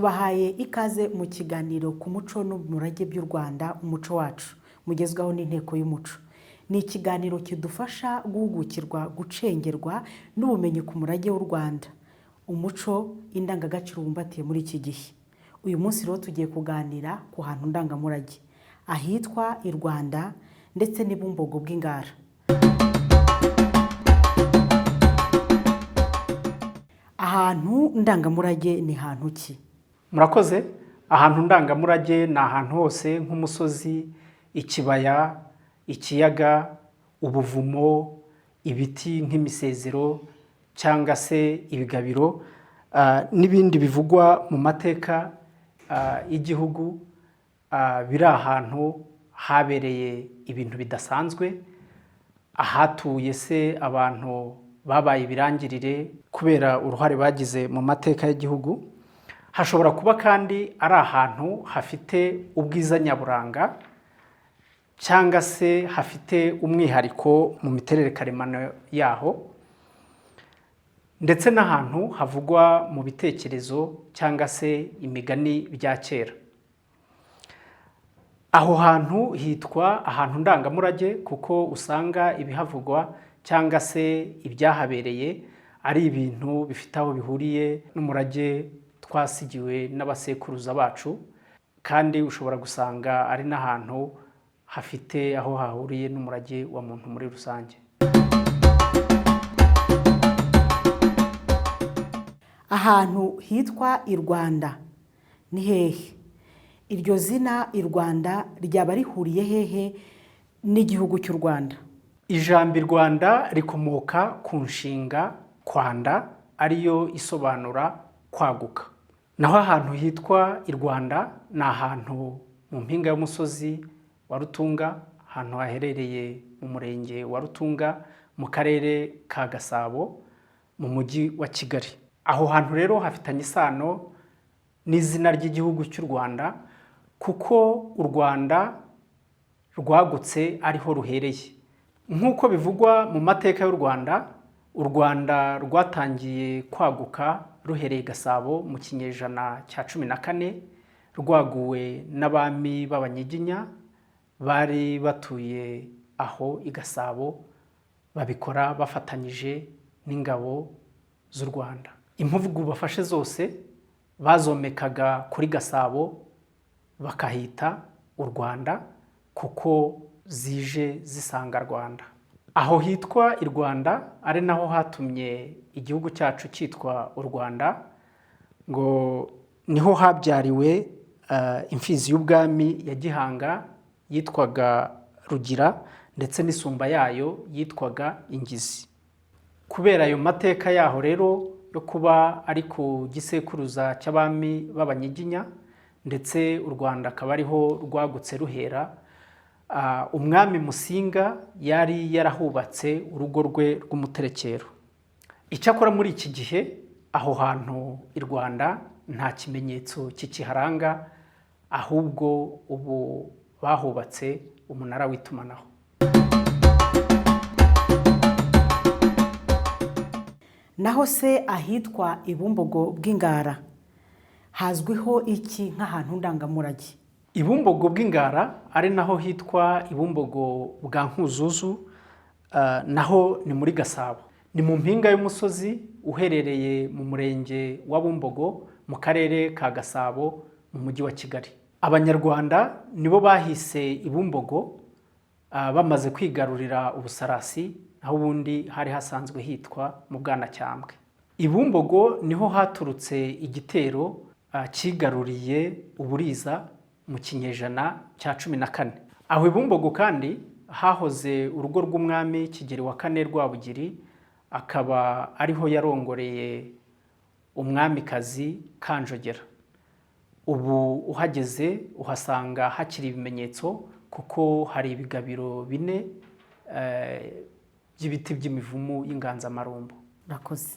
Tubahaye ikaze mu kiganiro ku muco n'umurage by'u Rwanda, Umuco Wacu, mugezwaho n'Inteko y'Umuco. Ni ikiganiro kidufasha guhugukirwa, gucengerwa n'ubumenyi ku murage w'u Rwanda, umuco, indangagaciro bumbatiye muri iki gihe. Uyu munsi rero tugiye kuganira ku hantu ndangamurage ahitwa i Rwanda ndetse n'Ibumbogo bw'Ingara. Ahantu ndangamurage ni hantu ki? Murakoze. Ahantu ndangamurage ni ahantu hose nk'umusozi, ikibaya, ikiyaga, ubuvumo, ibiti nk'imisezero cyangwa se ibigabiro, n'ibindi bivugwa mu mateka y'igihugu, biri ahantu habereye ibintu bidasanzwe, ahatuye se abantu babaye ibirangirire kubera uruhare bagize mu mateka y'igihugu. Hashobora kuba kandi ari ahantu hafite ubwiza nyaburanga cyangwa se hafite umwihariko mu miterere karemano yaho, ndetse n'ahantu havugwa mu bitekerezo cyangwa se imigani bya kera. Aho hantu hitwa ahantu ndangamurage kuko usanga ibihavugwa cyangwa se ibyahabereye ari ibintu bifite aho bihuriye n'umurage twasigiwe n'abasekuruza bacu, kandi ushobora gusanga ari n'ahantu hafite aho hahuriye n'umurage wa muntu muri rusange. Ahantu hitwa i Rwanda ni hehe? Iryo zina i Rwanda ryaba rihuriye hehe n'igihugu cy'u Rwanda? Ijambo i Rwanda rikomoka ku nshinga kwanda, ariyo isobanura kwaguka. Naho ahantu hitwa i Rwanda ni ahantu mu mpinga y'umusozi wa Rutunga, ahantu haherereye mu murenge wa Rutunga, mu karere ka Gasabo, mu mujyi wa Kigali. Aho hantu rero hafitanye isano n'izina ry'igihugu cy'u Rwanda, kuko u Rwanda rwagutse ariho ruhereye. Nk'uko bivugwa mu mateka y'u Rwanda, u Rwanda rwatangiye kwaguka ruhereye Gasabo mu kinyejana cya 14, rwaguwe n'abami b'Abanyiginya bari batuye aho i Gasabo, babikora bafatanyije n'ingabo z'u Rwanda. Impugu bafashe zose bazomekaga kuri Gasabo bakahita u Rwanda, kuko zije zisanga Rwanda. Aho hitwa i Rwanda ari naho hatumye igihugu cyacu cyitwa u Rwanda, ngo niho habyariwe imfizi y'ubwami ya Gihanga yitwaga Rugira, ndetse n'isumba yayo yitwaga Ingizi. Kubera ayo mateka yaho rero yo kuba ari ku gisekuruza cy'abami b'Abanyiginya, ndetse u Rwanda akaba ariho rwagutse ruhera, umwami Musinga yari yarahubatse urugo rwe rw'umuterekero. Icyakora muri iki gihe aho hantu i Rwanda nta kimenyetso kikiharanga, ahubwo ubu bahubatse umunara w'itumanaho. Naho se ahitwa Ibumbogo bw'Ingara hazwiho iki nk'ahantu ndangamurage? Ibumbogo bw'Ingara, ari naho hitwa Ibumbogo bwa Nkuzuzu, naho ni muri Gasabo. Ni mu mpinga y'umusozi uherereye mu murenge wa Bumbogo, mu karere ka Gasabo, mu mujyi wa Kigali. Abanyarwanda nibo bahise Ibumbogo bamaze kwigarurira Ubusarasi, naho ubundi hari hasanzwe hitwa mu Bwanacyambwe. Ibumbogo niho haturutse igitero cyigaruriye Uburiza mu kinyejana cya 14. Aho Ibumbogo kandi hahoze urugo rw'umwami Kigeli wa kane Rwabugiri, akaba ariho yarongoreye umwamikazi Kanjogera. Ubu uhageze uhasanga hakiri ibimenyetso, kuko hari ibigabiro bine by'ibiti by'imivumu y'inganzamarumbo. Urakoze.